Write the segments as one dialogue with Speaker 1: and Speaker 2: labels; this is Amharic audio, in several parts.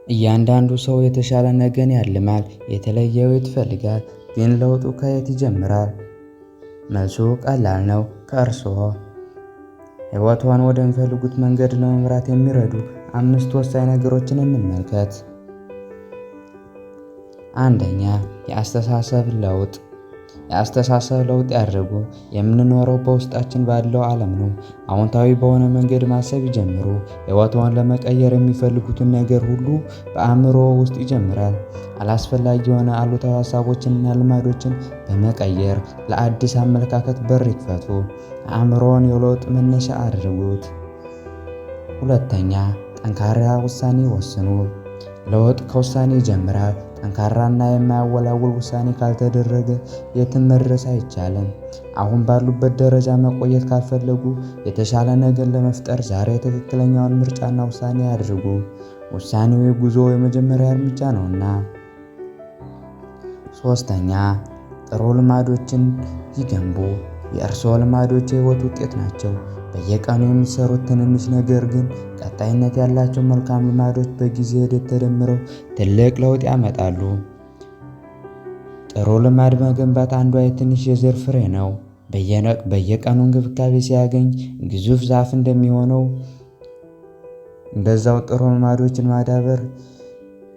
Speaker 1: እያንዳንዱ ሰው የተሻለ ነገን ያልማል፣ የተለየ ሕይወት ይፈልጋል። ግን ለውጡ ከየት ይጀምራል? መልሱ ቀላል ነው፣ ከእርስዎ። ሕይወትዎን ወደሚፈልጉት መንገድ ለመምራት የሚረዱ አምስት ወሳኝ ነገሮችን እንመልከት። አንደኛ፣ የአስተሳሰብ ለውጥ። የአስተሳሰብ ለውጥ ያድርጉ። የምንኖረው በውስጣችን ባለው ዓለም ነው። አዎንታዊ በሆነ መንገድ ማሰብ ይጀምሩ። ሕይወትዎን ለመቀየር የሚፈልጉትን ነገር ሁሉ በአእምሮዎ ውስጥ ይጀምራል። አላስፈላጊ የሆነ አሉታዊ ሀሳቦችንና ልማዶችን በመቀየር ለአዲስ አመለካከት በር ይክፈቱ። አእምሮዎን የለውጥ መነሻ አድርጉት። ሁለተኛ፣ ጠንካራ ውሳኔ ይወስኑ። ለውጥ ከውሳኔ ይጀምራል። ጠንካራና የማያወላውል ውሳኔ ካልተደረገ የትም መድረስ አይቻልም። አሁን ባሉበት ደረጃ መቆየት ካልፈለጉ የተሻለ ነገር ለመፍጠር ዛሬ ትክክለኛውን ምርጫና ውሳኔ ያድርጉ። ውሳኔው የጉዞ የመጀመሪያ እርምጃ ነውና። ሶስተኛ፣ ጥሩ ልማዶችን ይገንቡ። የእርስዎ ልማዶች የህይወት ውጤት ናቸው። በየቀኑ የሚሰሩት ትንንሽ ነገር ግን ቀጣይነት ያላቸው መልካም ልማዶች በጊዜ ሂደት ተደምረው ትልቅ ለውጥ ያመጣሉ። ጥሩ ልማድ መገንባት አንዷ የትንሽ የዘር ፍሬ ነው። በየቀኑ እንክብካቤ ሲያገኝ ግዙፍ ዛፍ እንደሚሆነው እንደዛው ጥሩ ልማዶችን ማዳበር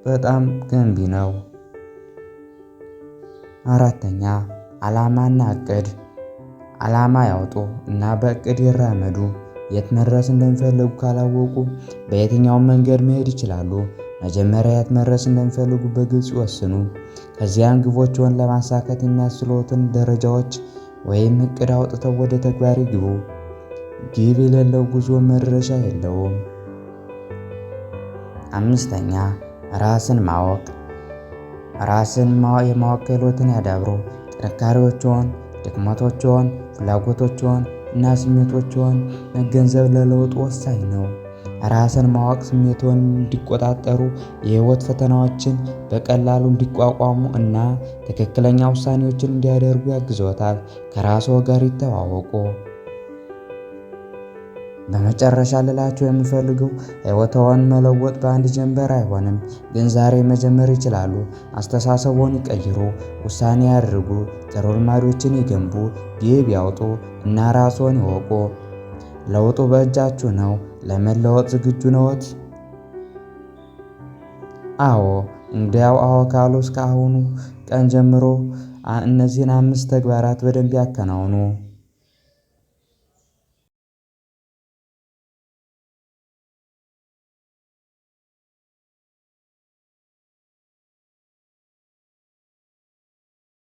Speaker 1: በጣም ገንቢ ነው። አራተኛ፣ ዓላማና እቅድ። ዓላማ ያውጡ እና በእቅድ ይራመዱ። የት መድረስ እንደሚፈልጉ ካላወቁ በየትኛውም መንገድ መሄድ ይችላሉ። መጀመሪያ የት መድረስ እንደሚፈልጉ በግልጽ ይወስኑ። ከዚያም ግቦችዎን ለማሳካት የሚያስችሉትን ደረጃዎች ወይም እቅድ አውጥተው ወደ ተግባር ይግቡ። ግብ የሌለው ጉዞ መድረሻ የለውም። አምስተኛ፣ ራስን ማወቅ። ራስን የማወቅ ክህሎትን ያዳብሩ። ጥንካሬዎችዎን፣ ድክመቶችዎን፣ ፍላጎቶችዎን እና ስሜቶችዎን መገንዘብ ለለውጥ ወሳኝ ነው። ራስን ማወቅ ስሜትዎን እንዲቆጣጠሩ፣ የህይወት ፈተናዎችን በቀላሉ እንዲቋቋሙ እና ትክክለኛ ውሳኔዎችን እንዲያደርጉ ያግዝዎታል። ከራስዎ ጋር ይተዋወቁ። በመጨረሻ ልላችሁ የምፈልገው ሕይወትዎን መለወጥ በአንድ ጀንበር አይሆንም፣ ግን ዛሬ መጀመር ይችላሉ። አስተሳሰብዎን ይቀይሩ፣ ውሳኔ ያድርጉ፣ ጥሩ ልማዶችን ይገንቡ፣ ግብ ያውጡ እና ራስዎን ይወቁ። ለውጡ በእጃችሁ ነው። ለመለወጥ ዝግጁ ነዎት? አዎ። እንግዲያው አዎ ካሉ እስከ አሁኑ ቀን ጀምሮ እነዚህን አምስት ተግባራት በደንብ ያከናውኑ።